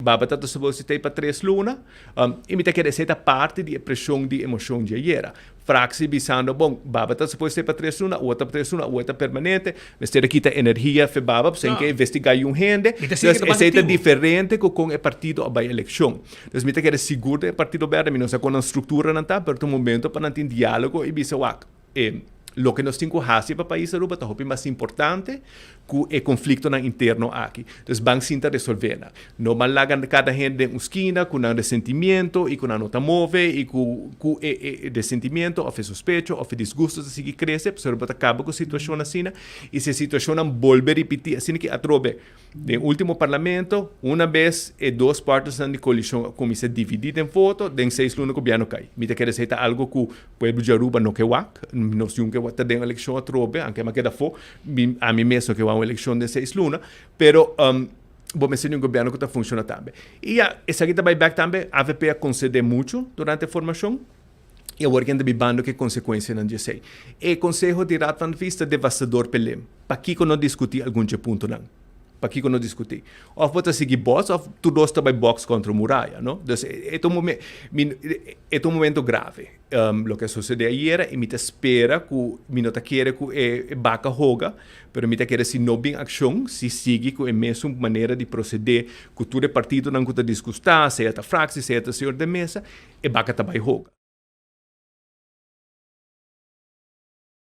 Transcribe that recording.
Baba ta supposed di pa 3 luna. I mi ta kere esei ta parti di e preshon di emocion di ayera. Fractie bisando, bon, Baba ta supposed di pa 3 luna, otro pa 3 luna, otro permanente. Mester kita energia fe Baba, sin No. cu investiga un hende. Mi ta sigui Dus esey ta activo. Diferente cu e partido a bay eleccion. Dus mi ta kere sigur di partido berde, mi no sa con e structura nan ta, pero un momento pa nan tin dialogo y bisa wak. Loke nos tin cu haci pa pais Aruba ta hopi mas importante cu e conflictonan interno aki. Dus ban sinta resolve nan. No ban laga cada hende un skina cu un resentimiento y cu no ta move y cu e resentimiento of e sospecho of e disgusto ta sigui crece, pero bo ta caba cu e situacion asina y si e situacion nan bolbe ripiti asina cu atrobe den ultimo parlamento, un bes e dos partidonan di coalicion a cuminsa dividi den voto, den 6 luna gobierno cay. Mi ta kere esey ta algo cu pueblo di Aruba no ke wak, nos no ke ta den eleccion atrobe, aunke m'a keda fo, ami mes no ke un eleccion den 6 luna, pero bo mester un gobierno cu ta funciona tambe. Y ja, esaki tambe back tambe, AVP a concede mucho durante e formacion, y awor cu ta bibando cu e consecuencianan di esey. E conseho di Raad van Advies ta devastador pa Lim. Pakico no discuti algun puntonan? Pakico no discuti? Of bo ta sigui box, of tur dos ta bay box contra muraya, no? Dus e un momento, e un momento grave. Loke a sucede ayera y mi ta spera cu mi no ta kere cu e baca hoga, pero mi ta kere si no bin accion, si sigui cu e mesun manera di procede cu tur partidonan cu ta disgusta, sea ta fractie, sea ta señor de Meza, e baca ta bay hoga.